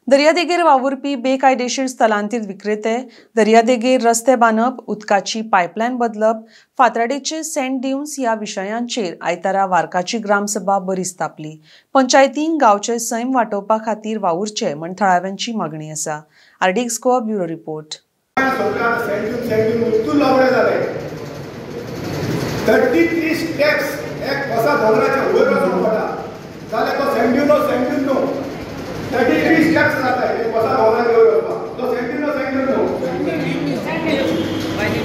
दर्यादेगेर वावुरपी बेकायदेशीर स्थलांतरीत विक्रेते, दर्यादेगेर रस्ते बांदप, उदकाची पायपलायन बदलप, फातराडेचे सँड ड्यून्स ह्या विशयांचेर आयतारा वार्काची ग्रामसभा बरीच तापली. पंचायतीन गांवचे सैम वाटोवपा खातीर वावुरचे म्हण थळाव्यांची मागणी आसा. RDX Goa bureau report. 33 steps एक कसा दोंगराच्या वयर वचूंक पडटा जाल्यार तो सँड ड्यून न्हू. 33 स्टेप्स जाता एक कसा दोंगराच्या वयर वचपाक, तो सँड ड्यून न्हू.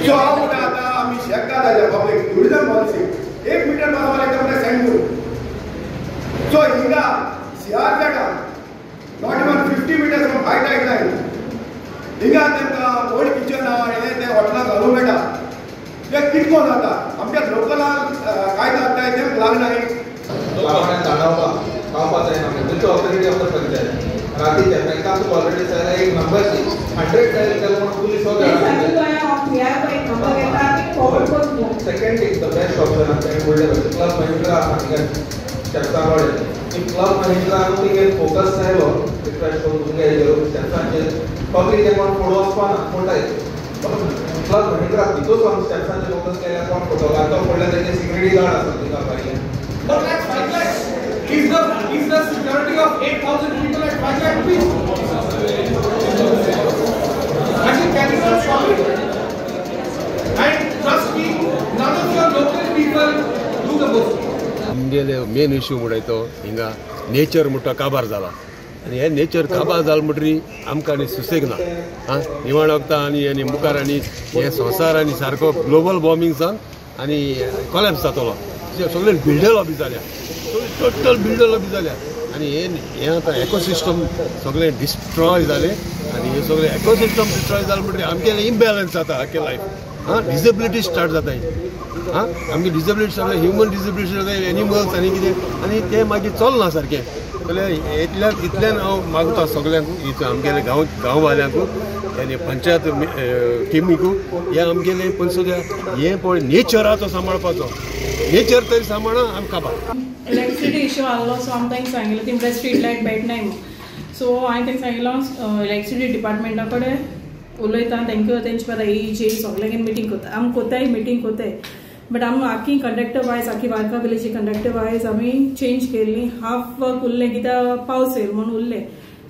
सो हांव म्हणटा आतां आमी शेकता जाल्या पब्लीक टुरिजम पॉलिसी 1 मिटर मारपाक लागता म्हणटा सँड ड्यून. सो हिंगा सिआर जाता not even 50 metres from high tide line. हिंगा तांकां ओल्ड किचन हें तें हॉटेलां घालूंक मेळटा. ते कितको जाता आमच्या लोकलांक काय जाता तें लागना. पावपा जायना खंयचो ऑथॉरिटी ऑफ the panchayat रातीचे तांकां तुका ऑलरेडी जाल्यार एक नंबर 100 डायल केलो म्हणून police second is the best option. आमच्या म्हणलें क्लब महिंद्रा आसा थिंगा स्टेप्सां कडेन ती क्लब महिंद्रा थिंगे फोकस जायलो रिक्वेस्ट करून तुमगे स्टेप्सांचेर पब्लीक ते कोण फोटो वचपा ना फोटाय क्लब महिंद्रा तितूच आमी स्टेप्सांचेर फोकस केल्यार कोण फोटो तो पडल्यार तेजे सिक्युरिटी गार्ड आसा थिंगा भायल्यान. 4 lakhs, 5 lakhs. Is the security of 8,000 people at 5 lakh rupees? And you cannot stop it. And trust me, none of your local people do the work. आमगेले मेन इश्यू म्हणटाय तो हिंगा नेचर म्हणटा काबार जाला आनी हे नेचर काबार जाल म्हणटरी आमकां आनी सुसेग ना. आं निवाण वखदां आनी आनी मुखार आनी हे संवसार आनी सारको ग्लोबल वॉर्मिंग जावन आनी कोलॅप्स जातलो. सगळे बिल्डर लॉबी जाल्या, टोटल बिल्डर लॉबी जाल्या आनी हे हें आतां एकॉसिस्टम सगळें डिस्ट्रॉय जालें आनी हे सगळें एकॉसिस्टम डिस्ट्रॉय जालें म्हणटकीर आमगेलें इम्बॅलन्स जाता आख्खें लायफ. आं डिसेबिलिटी स्टार्ट जाता. आं आमगे डिसेबिलिटी स्टार्ट जाता, ह्युमन डिसेबिलिटी जाता, एनिमल्स आनी कितें आनी तें मागीर चलना सारकें. जाल्यार इतल्यान इतल्यान हांव मागता सगळ्यांक आमगेले गांव गांववाल्यांकू आनी पंचायत टिमीकू हे आमगेले पणसुद्या हें पळय नेचराचो सांबाळपाचो, नेचर तरी सांबाळा आमी काबार. इलेक्ट्रिसिटी इश्यू आहलो सो आमी तांकां सांगिल्लें ती म्हळ्यार स्ट्रीट लायट मेळनाय म्हूण. सो हांवें तांकां सांगिल्लो इलेक्ट्रिसिटी डिपार्टमेंटा कडेन उलयता तांकां तेंचे बारा ई जे सगळ्यांक मिटींग करता आमी कोताय मिटींग कोताय बट आमी आखी कंडक्टर वायज आखी वार्का विलेजी कंडक्टर वायज आमी चेंज केल्ली. हाफ वर्क उरलें कित्याक पावस येयल म्हणून उरलें.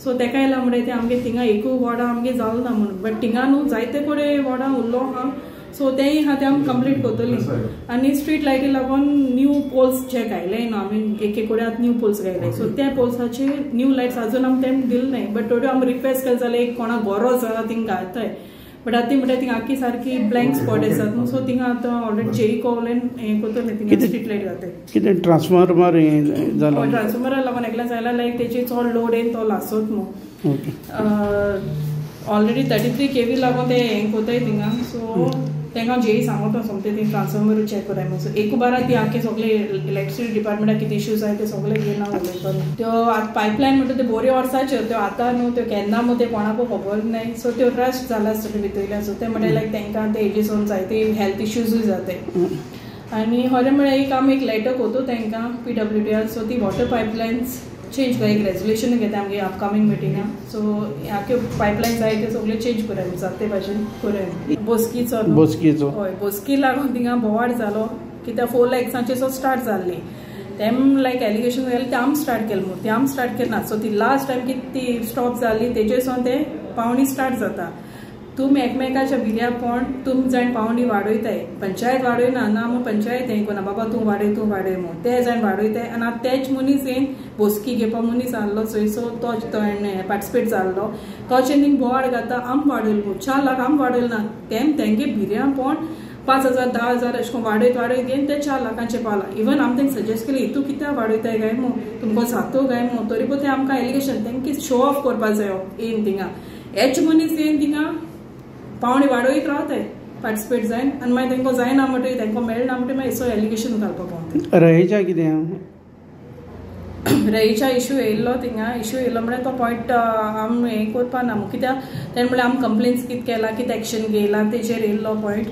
सो तेका येयला म्हणटा तें आमगे थिंगा एकूय वॉर्डा आमगे जालो ना म्हणून बट थिंगा न्हू जायते कडेन वॉर्डां उरलो आहा. सो तेंय आहा तें आमी कंप्लीट करतली. आनी स्ट्रीट लायटी लागून न्यू पोल्स जे घायले न्हू आमी एक एक कडेन आतां न्यू पोल्स घायले. सो त्या पोल्साचे न्यू लायट्स अजून आमी तें दिले नाय बट थोड्यो आमी रिक्वेस्ट केले जाल्यार एक कोणाक गरज आसा थिंगा घालताय बट आतां ती म्हणटा थिंगा आख्खी सारकी ब्लँक स्पॉट आसात न्हू. सो थिंगा आतां ऑलरेडी जेई कोवलेन हें करतलें थिंगा स्ट्रीट लायट घालताय. कितें ट्रान्सफॉर्मर हें जालो? ट्रान्सफॉर्मरा लागून एकल्यान सांगला लायक तेची चड लोड येवन तो लासत न्हू. ऑलरेडी 33 kV लागून ते हें कोताय थिंगा. सो तांकां जेई सांगता सोमते ती ट्रान्सफॉर्मर चॅक कराय म्हणून. सो एक बारा ती आख्खे सगळे इलेक्ट्रिसिटी डिपार्टमेंटाक कितें इश्यूज आहाय ते सगळे घेवन हांव उलयतलें. त्यो आतां पायपलायन म्हणटा त्यो बऱ्यो वर्साच्यो त्यो आतां न्हू त्यो केन्ना मू त्यो कोणाकूय खबर नाय. सो त्यो रस्ट जाला आसतल्यो भितरल्यान. सो ते म्हणटा लायक तांकां ते एजीसून जायते हेल्थ इश्यूजूय जाताय. आनी खरें म्हळ्यार एक आमी एक लेटर कोतो तांकां PWDR. सो ती वॉटर पायपलायन्स चेंज कर एक रेजोल्युशन घेता आमगे अपकमींग मिटिंगा. सो आख्यो पायपलायन्स आहाय त्यो सगळ्यो चेंज कराय जाता ते भाशेन कराय. बोस्कीचो बोस्कीचो हय बोस्की लागून थिंगा बोवाळ जालो कित्याक 4 लॅक्सांचे सो स्टार्ट जाल्ली तेम लायक एलिगेशन जालें ते आमी स्टार्ट केलें म्हूण ते आमी स्टार्ट केलें ना. सो ती लास्ट टायम कितें ती स्टॉप जाली तेजे सावन ते पावणी स्टार्ट जाता. तुमी एकमेकाच्या भिऱ्यापोण तुमी जाण पावणी वाडयताय पंचायत वाडयना ना म्हूण पंचायत हें कोना बाबा तूं वाडय तूं वाडय म्हूण ते जाण वाडयताय. आनी आतां तेच मनीस येवन बोस्की घेवपा मनीस आहलो चोय. सो तो पार्टिसिपेट जाल्लो तोचें थिंग बोवाळ घाता आम वाडयल म्हूण 4 लाख आम वाडयल ना तेम तेंगे भिऱ्यापोण 5,000 10,000 अशें करून वाडयत वाडयत घेवन ते 4 लाखांचे पावला. इवन आमी तांकां सजेस्ट केली हितू कित्याक वाडयताय काय म्हूण तुमकां जातो काय म्हूण तरी पूण ते आमकां एलिगेशन तांकां शो ऑफ करपा जायो येवन थिंगा हेच मनीस येवन थिंगा पावणी वाडयत रावताय पार्टिसिपेट जायन आनी मागीर तांकां जायना म्हणटकीर तांकां मेळना म्हणटकीर मागीर सो एलिगेशन घालपाक पावता. रयेच्या कितें रयेच्या इश्यू येयल्लो थिंगा इश्यू येयल्लो म्हळ्यार तो पॉयंट आमी हें करपा ना कित्याक तेणें म्हळ्यार आमी कंप्लेन्स कितें केला कितें एक्शन घेयला तेजेर येयल्लो पॉयंट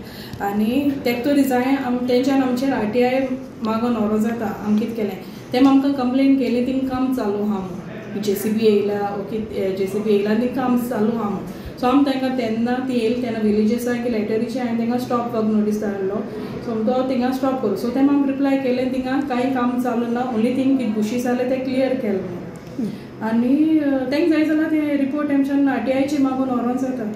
आनी तेका तरी जाय आमी तेंच्यान आमचेर RTI मागोन व्हरो जाता आमी कितें केलें तेम आमकां कंप्लेन केली थिंग काम चालू आहा म्हणून. जेसीबी येयला, ओके, जेसीबी येयला आनी काम चालू आहा म्हूण. सो आमी तांकां तेन्ना ती येयली तेन्ना विलेजर्सांक लेटरीचे हांवें तांकां स्टॉप वर्क नोटीस धाडलो. सो तो थिंगा स्टॉप करूं. सो तेम आमी रिप्लाय केलें, थिंगा कांय काम चालू ना, ओन्ली थिंग कितें बुशीस जालें तें क्लियर केलें म्हणून. आनी तांकां जाय जाल्यार ते रिपोर्ट तेमच्यान आरटीआयची मागून व्हरोन जाता.